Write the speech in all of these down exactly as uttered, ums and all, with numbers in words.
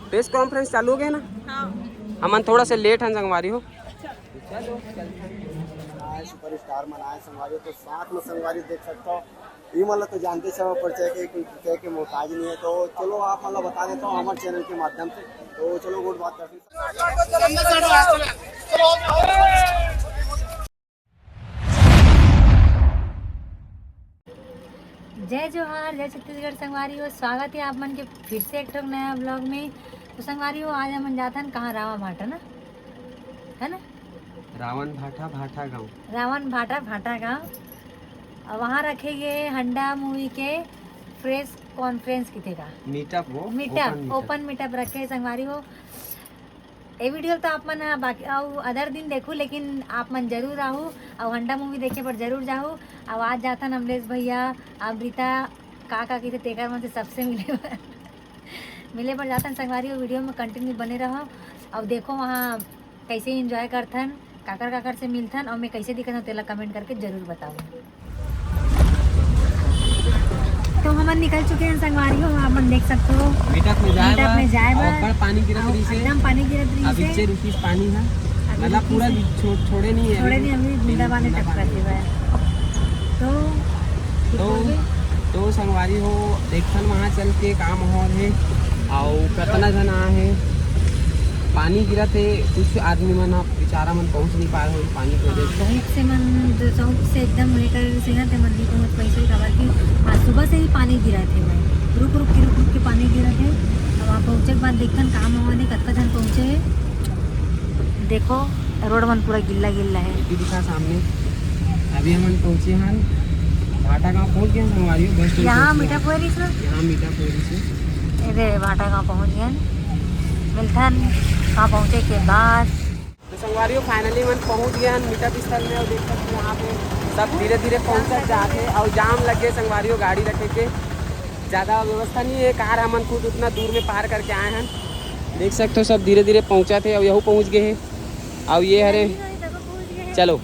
Press conference चालू हो गए ना। हाँ। हमन थोड़ा से लेट हन संगवारी हो। चलो, चलते हैं। सुपरस्टार मन आए संगवारी, तो साथ में संगवारी देख सकता हो, ये मतलब तो जानते सब परिचय के, कोई परिचय के मोहताज नहीं है। तो चलो, आप मतलब बता देता हूँ हमारे चैनल के माध्यम से। तो चलो, गुड बात करते हैं। जय जोहार, जय छत्तीसगढ़ संगवारी हो, स्वागत है आप मन के फिर से एक ठो नया ब्लॉग में। तो संगवारी हो, आज हमन जाथन कहाँ? रावा भाटा ना, है ना? रावण भाटा, भाटा गांव। रावण भाटा, भाटा गांव। और वहाँ रखे गए हंडा मूवी के प्रेस कॉन्फ्रेंस किथे का? मीटअप वो, meetup, open meetup. Open meetup रखे संगवारी हो। ये वीडियो तो आप मन ह बाकी अउ अदर दिन देखू, लेकिन आप मन जरूर आहू अउ हंडा मूवी देखे बर जरूर जाहू। अउ आज जाथन अमलेश भैया, अमृता, का का कहिथे तेकर मन से सबसे मिले बर मिले बर जाथन संगवारी हो। वीडियो में कंटिन्यू बने रहो अउ देखो वहाँ कैसे एंजॉय करथन, काकर काकर से मिलथन अउ मैं कैसे दिखत हूँ तेला कमेंट करके जरूर बताओ। तो हमन निकल चुके हैं संगवारी हो, आप मन देख सकते हो। मीटअप में जाए मीटअप बर, में जाए अउ बर। अब्बड़ पानी गिरत अउ रहिस हे। एकदम पानी गिरत रहिस अभी हे। चे रुकिस पानी है, अभी मतलब रुकिस पूरा हे। छो-, छोड़े नहीं है, छोड़े अभी नहीं, अभी बूंदा बूंदा बांध टपकत हे। तो तो, तो संगवारी हो, देखथन वहाँ चल के का माहौल हे, अउ कतना झन आए हे। पानी गिरत हे, कुछ आदमी मन ह, बेचारा मन पहुँच नहीं पाए हो पानी के वजह से। बहुत से मन जो चौक से एकदम लेकर से ना, ते मन नहीं पहुँच पाइस हो, काबर कि आज सुबह से ही पानी गिरत हे भाई, रुक रुक के, रुक रुक के पानी गिरत हे। अब वहाँ पहुँचे के बाद देखथन का माहौल हे, कतका झन पहुँचे हे। देखो, रोड मन पूरा गिल्ला गिल्ला हे। ये भी दिखा सामने। अभी हमन पहुँचे हन भाटा गांव, पहुँच गए हन संगवारी हो, बस स्टेशन यहाँ से। मीठा पुआ रही सर। यहाँ मीठा पुआ रही सर। ए दे, भाटा गांव पहुँच गए हन। मिलथन वहाँ पहुँचे के बाद। तो संगवारी हो, finally हमन पहुँच गए हन मीटअप स्थल में। और देख सकते हो यहाँ पे सब धीरे धीरे पहुँचत जात हे और जाम लग गए संगवारी हो गाड़ी रखे के। ज़्यादा व्यवस्था नहीं है, कार हमन खुद उतना दूर में पार करके आए हन। देख सकते हो सब धीरे धीरे पहुँचत हे और यहू पहुँच गए हे। और ये हरे, चलो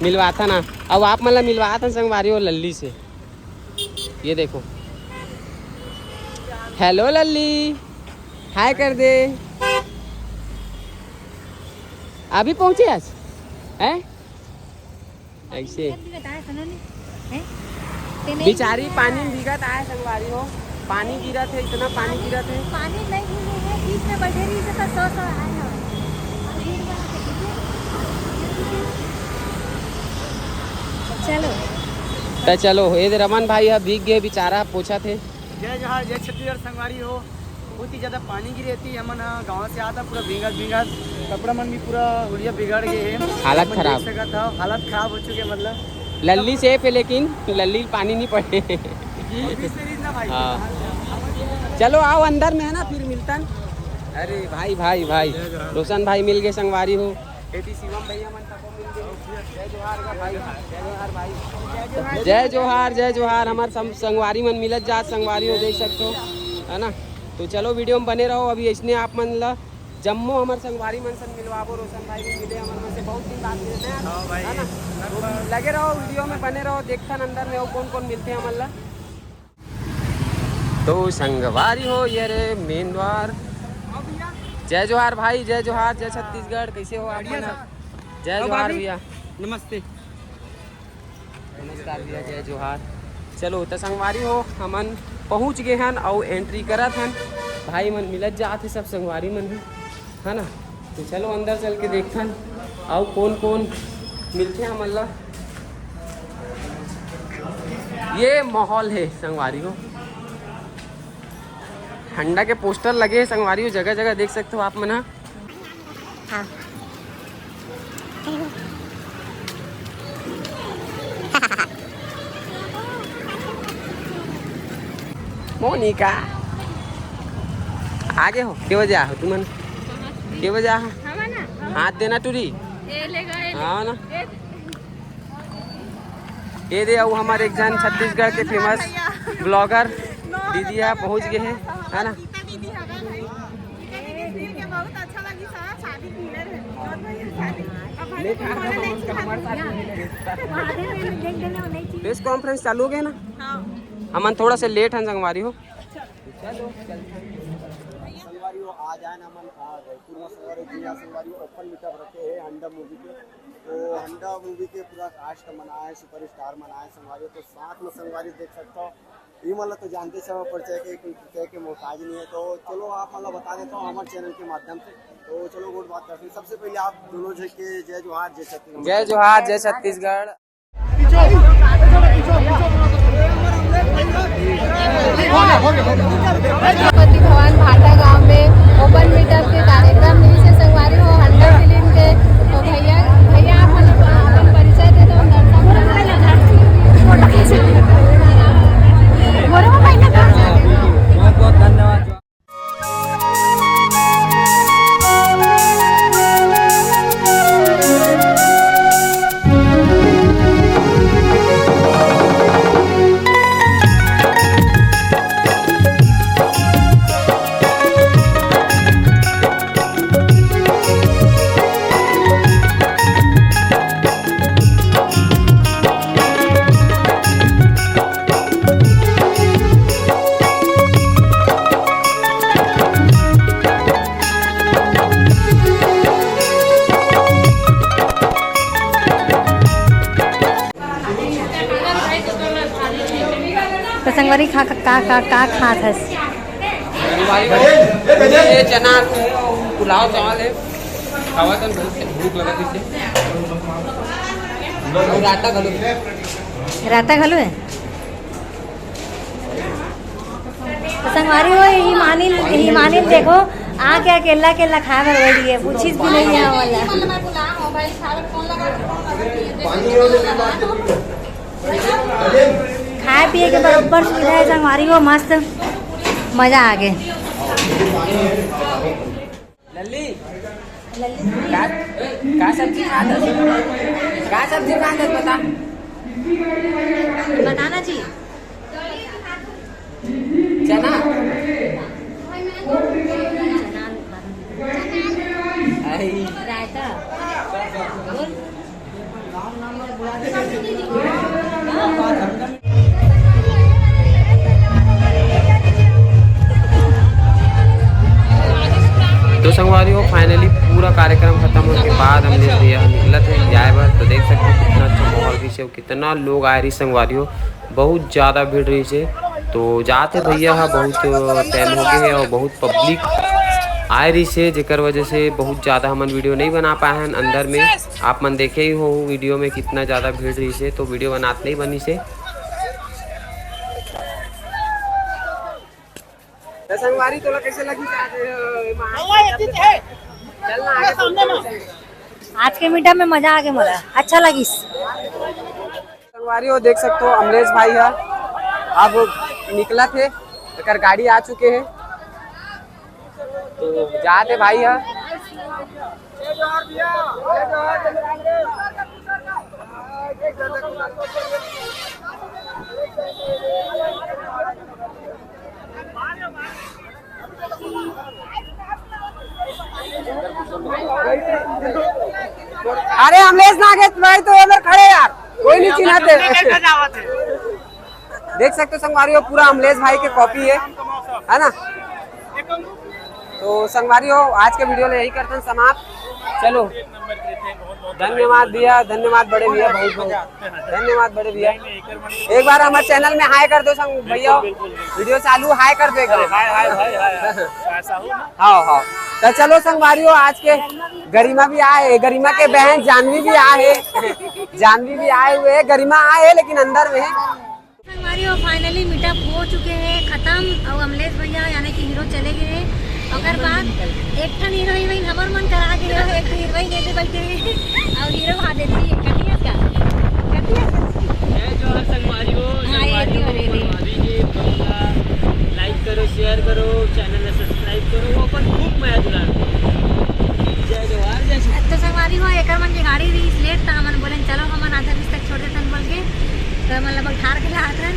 मिलवाथन ना, अब आप मन ला मिलवाथन संगवारी हो लल्ली से। ये देखो, हेलो लल्ली, हाय कर दे। अभी पहुँचे आज, हैं? ऐसे। बेचारी पानी में भीगत आए संगवारी हो, पानी गिरत हे, इतना पानी गिरत हे। पानी नहीं भीगे हे, बीच में बैठे रही से तो सौ सौ आए हवे। चलो। त चलो, ए दे रमन भाई ह भीग गए बेचारा, पोछत हे। जय जोहार, जय छत्तीसगढ़ संगवारी हो। बहुत ही ज्यादा पानी गिरे हे, हमन ह गाँव से आता पूरा भींगत भींगत, कपड़ा मन भी पूरा हुलिया बिगड़ गए हे। हालत आप मन खराब। देख सकत हव, हालत खराब हो चुके हे, मतलब लल्ली सेफ हे, लेकिन लल्ली पानी नहीं पड़े। अभी से रही ना भाई। हाँ। चलो आओ अंदर में है ना, फिर मिलतन। अरे भाई, भाई, भाई, जय जोहार। रोशन भाई मिल गए संगवारी हो। एती शिवम भैया मन सबो मिल गए। जय जोहार का भाई, जय जोहार भाई। जय जोहार, जय जोहार। हमार सं-, संगवारी मन मिलत जात संगवारी हो, देख सकते हो, है ना? तो चलो वीडियो में बने रहो। अभी इसने आप मन ला जम्मो हमर संगवारी मन से मिलवाबो। रोशन भाई भी मिले हमर मन से, बहुत दिन बाद मिले ना, हाँ भाई। है ना? तो लगे रहो वीडियो में, बने रहो, देखथन अंदर में अउ कौन कौन मिलथे हमन ला। तो संगवारी हो, ये रे मेन द्वार। जय जोहार भाई, जय जोहार, जय छत्तीसगढ़, कैसे हो आप मन? जय जोहार भैया। नमस्ते। नमस्कार भैया, जय जोहार। चलो त संगवारी हो, हमन पहुँच गए हन अउ एंट्री करत हन। भाई मन मिलत जात हे सब संगवारी मन ह, है ना? तो चलो अंदर चल के देखथन अउ कौन कौन मिलथे हमन ला। ये माहौल हे संगवारी हो, हंडा के पोस्टर लगे हे संगवारी हो, जगह जगह देख सकते हो आप मन ह। हाँ। मोनिका, आगे हो, के बजे आहो तुमन? के बजे आहो? हाथ देना टूरी। हाँ ना। ये दे, अउ हमर एक झन छत्तीसगढ़ के फेमस ब्लॉगर दीदी ह पहुँच गए हे, है ना? प्रेस कॉन्फ्रेंस चालू हो गए ना, हमन थोड़ा से लेट हन संगवारी हो। संगवारी हो, आज आए ना मन, आ, रायपुर में संगवारी, जी हाँ संगवारी, ओपन मीटअप रखे हैं हंडा मूवी के। तो हंडा मूवी के पूरा कास्ट मन आए, सुपरस्टार मन आए संगवारी हो। तो साथ में संगवारी देख सकता हो, ये मतलब तो जानते सब परिचय के, कोई परिचय के मोहताज नहीं है। तो चलो आप मतलब बता देता हूँ हमारे चैनल के माध्यम से। तो चलो गुड बात करते हैं। सबसे पहले आप दोनों जन के जय जोहार, जय छत्तीसगढ़। जय जोहार, जय छत्तीसगढ़। पति भवन भाटा गांव में ओपन मीटअप के कार्यक्रम रहिस हे संगवारी हो, हंडा फिल्म के। तो भैया, भैया आप मन अपन परिचय दे दो, दर्शक मन। बहुत बहुत धन्यवाद। तो संगवारी खा, का, का, का, का खात हस? ये चना है, पुलाव चावल है, खावा तो बहुत भूख लगा इसे। रायता घलो। रायता घलो है। तो संगवारी हो, हिमानी, हिमानी देखो, आके अकेला अकेला खाए बर बैठ गए, पूछिस भी नहीं है वाला। खाए पिए के बरोबर सुविधा है संगवारी हो, मस्त मजा आ गए। लल्ली, का, का सब्जी खात हस? का सब्जी खात हस, बता। बताना जी। चना। आई। रायता। बोल। तो संगवारी हो, finally पूरा कार्यक्रम खत्म होने के बाद अमलेश भैया निकलत हे जाए बर। तो देख सकते हो कितना अच्छा माहौल रहिस हे, कितना लोग आए रहिस संगवारी हो, बहुत ज़्यादा भीड़ रहिस हे। तो जात हे भैया ह, बहुत टाइम हो गए हे और बहुत पब्लिक आए रहिस हे, जेकर वजह से बहुत ज़्यादा हमन वीडियो नहीं बना पाए हन अंदर में। आप मन देखे ही हो वीडियो में कितना ज़्यादा भीड़ रहिस हे, तो वीडियो बनात नहीं बनिस हे। तो संगवारी तोला कैसे लगी? चलना आगे। आज के मीटअप में मजा आ गया मोला, अच्छा लगिस। संगवारी हो देख सकते हो अमलेश भाई है, अब निकलत हे, एकर गाड़ी आ चुके हे, तो जात हे भाई है। अरे अमलेश नागेश भाई तो उधर खड़े यार, कोई नहीं चिन्हाते। देख सकते हो संगवारी हो, पूरा अमलेश भाई के कॉपी है, है ना? तो संगवारी हो, आज के वीडियो ला यही करथन समाप्त। चलो, धन्यवाद भैया, धन्यवाद बड़े भैया, बहुत बहुत धन्यवाद बड़े भैया। एक बार हमारे चैनल में हाय कर दो संग भैया, वीडियो चालू, हाय कर दो एक बार। हाय, हाय, हाय, हाय। हाँ, हाँ। तो चलो संगवारी हो, आज के गरिमा भी आए, गरिमा के बहन जानवी भी आए, जानवी भी आए हुए, गरिमा आए लेकिन अंदर में है। संगवारी हो, finally मीटअप हो चुके हे खत्म। अउ अमलेश भैया यानी कि हीरो चले गए हे। ओकर बाद एक ठन हीरो हीरोइन हमर मन करा के हे, एक ठन हीरोइन ये दे बल्कि अउ हीरो वहाँ दे दी। कटिया का? कटिया का? जय जोहार संगवारी हो, हाँ, ये संगवारी हो, ये दे। भाभी जी, like करो, share करो, channel ला subscribe करो, वो अपन खूब मया दुलार दो। जय जोहार, जय श्री तो संगवारी हो, एकर मन के गाड़ी रहिस late, त हमन बोलेन, "चलो, हमन आधा बीस तक छोड़ देथन," बोल के। तो मतलब ठार के लात हन।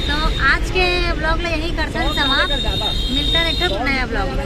तो आज के vlog ला यही करथन समाप्त। मिलता है एक ठो नया vlog में।